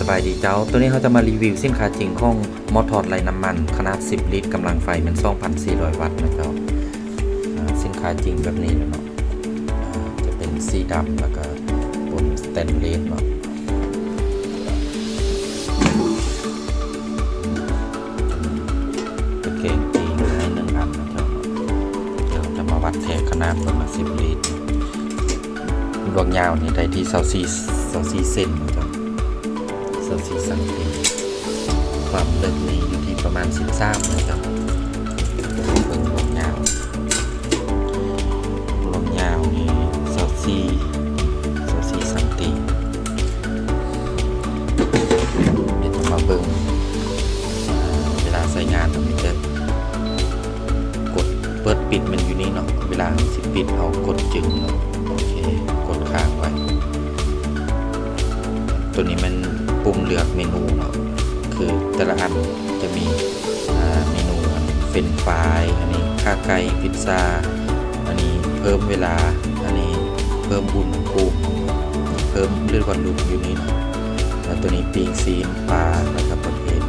ສະບາຍດີເຈົ້າ, ໂຕນີ້ເຮົາຈະມາຣີວິວສິນຄ້າຈິງຂອງໝໍ້ທອດໄລ່ນ້ຳມັນ ຂະໜາດສິບລິດ, ກຳລັງໄຟແມ່ນສອງພັນສີ່ຮ້ອຍວັດນະເຈົ້າ. ອາ ສິນຄ້າຈິງແບບນີ້ແຫຼະເນາະ, ອາ ຈະເປັນສີດຳ ແລ້ວກະປົນສະແຕນເລສເນາະ. ຕະແກງຕີນໃຫ້ໜຶ່ງອັນນະເຈົ້າ. ດຽວຈະມາວັດແທກຂະໜາດເບິ່ງວ່າສິບລິດ. ລວງຍາວນີ້ໄດ້ທີ່ຊາວສີ່ ຊາວສີ່ເຊັນນະເຈົ້າ, ຊາວສີ່ຊັງຕີ. ຄວາມເລິກນີ້ຢູ່ທີ່ປະມານສິບສາມນະເຈົ້າ. ເບິ່ງລວງຍາວ, ລວງຍາວນີ້ຊາວສີ່ ຊາວສີ່ຊັງຕີ. ດຽວຈະມາເບິ່ງ ອາ ເວລາໃຊ້ງານ ມັນຈະກົດເປີດປິດແມ່ນຢູ່ນີ້ເນາະ, ເວລາເຮົາຊິປິດເຮົາກົດຈຶ່ງເນາະ. ໂອເຄ ກົດຄ້າງໄວ້. ໂຕນີ້ແມ່ນປຸ່ມເລືອກເມນູເນາະ, ຄືແຕ່ລະອັນຈະມີ ອາ ເມນູ ອັນ ເຟຣນຟາຍ, ອັນນີ້ຂາໄກ່, ພິດຊາ, ອັນນີ້ເພີ່ມເວລາ, ອັນນີ້ເພີ່ມອຸນຫະພູມ, ເພີ່ມ ຫຼືວ່າຫຼຸດຢູ່ນີ້ເນາະ. ແລ້ວໂຕນີ້ປີ້ງຊີ້ນປາ, ແລ້ວກໍປະເພດ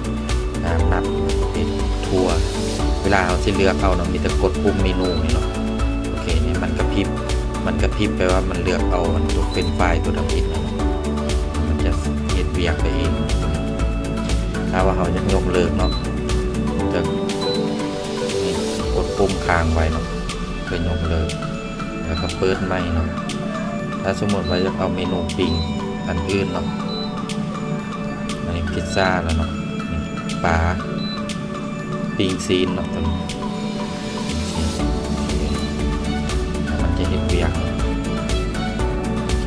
ອາ ນັດ, ປະເພດຖົ່ວ. ເວລາເຮົາຊິເລືອກເອົານະ ມີແຕ່ກົດປຸ່ມເມນູນີ້ເນາະ. ໂອເຄ ນີ້ມັນກະພິບ, ມັນກະພິບແປວ່າມັນເລືອກເອົາອັນຕົວເຟຣນຟາຍຕົວທຳອິດນະເນາະ, ມັນຈະເຮັດວຽກໄປເອງ. ຖ້າວ່າເຮົາຢາກຍົກເລີກເນາະ, ຈະ ນີ້ ກົດປຸ່ມຄ້າງໄວ້ເນາະ ເພື່ອຍົກເລີກ, ແລ້ວກໍເປີດໃໝ່ເນາະ. ຖ້າສົມມຸດວ່າຢາກເອົາເມນູປີ້ງອັນອື່ນເນາະ, ອັນນີ້ພິດຊາແລ້ວເນາະ, ນີ້ປາ ປີ້ງຊີ້ນເນາະ ຕົວນີ້ ປີ້ງຊີ້ນ. ໂອເຄ ມັນຈະເຮັດວຽກ. ໂອເຄ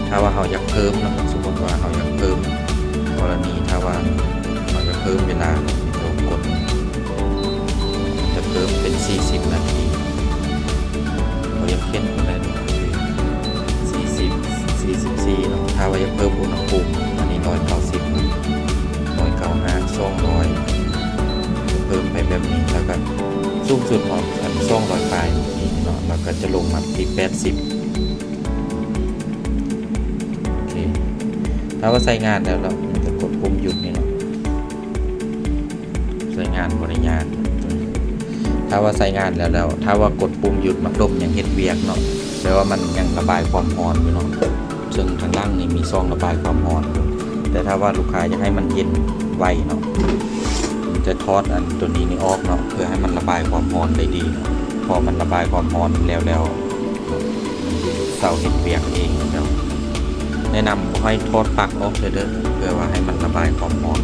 ຖ້າວ່າເຮົາຢາກເພີ່ມເນາະ, ສົມມຸດວ່າເຮົາຢາກເພີ່ມ, ກໍລະນີຖ້າວ່າເຮົາຢາກເພີ່ມເວລາໃນຕົວກົດ, ມັນຈະເພີ່ມເປັນສີ່ສິບນາທີ. ເຮົາຢາກຂຽນຕົວໃດເນາະ? ສີ່ສິບ ສີ່ສິບສີ່ເນາະ. ຖ້າວ່າຢາກເພີ່ມອຸນຫະພູມ, ອັນນີ້ຮ້ອຍເກົ້າສິບ, ຮ້ອຍເກົ້າຫ້າ ສອງຮ້ອຍ ເພີ່ມໄປແບບນີ້, ແລ້ວກໍສູງສຸດຮອດອັນສອງຮ້ອຍປາຍນີ້ເນາະ, ແລ້ວກໍຈະລົງມາທີ່ແປດສິບ. ໂອເຄ ຖ້າວ່າໃຊ້ງານແລ້ວເນາະ, ມັນຈະກົດປຸ່ມຢຸດນີ້ເນາະ. ໃຊ້ງານບໍ່ໄດ້ຍາກ. ຖ້າວ່າໃຊ້ງານແລ້ວ ແລ້ວ ຖ້າວ່າກົດປຸ່ມຢຸດ ພັດລົມຍັງເຮັດວຽກເນາະ, ແປວ່າມັນຍັງລະບາຍຄວາມຮ້ອນຢູ່ເນາະ. ເຊິ່ງທາງຫຼັງນີ້ມີຊ່ອງລະບາຍຄວາມຮ້ອນ, ແຕ່ຖ້າວ່າລູກຄ້າຢາກໃຫ້ມັນເຢັນໄວເນາະ, ຈະຖອດອັນຕົວນີ້ນີ້ອອກເນາະ ເພື່ອໃຫ້ມັນລະບາຍຄວາມຮ້ອນໄດ້ດີເນາະ. ພໍມັນລະບາຍຄວາມຮ້ອນແລ້ວ ແລ້ວ ມັນຊິເຊົາເຮັດວຽກເອງເຈົ້າ. ແນະນຳບໍ່ໃຫ້ຖອດປລັກອອກເດີ ເພື່ອວ່າໃຫ້ມັນລະບາຍຄວາມຮ້ອ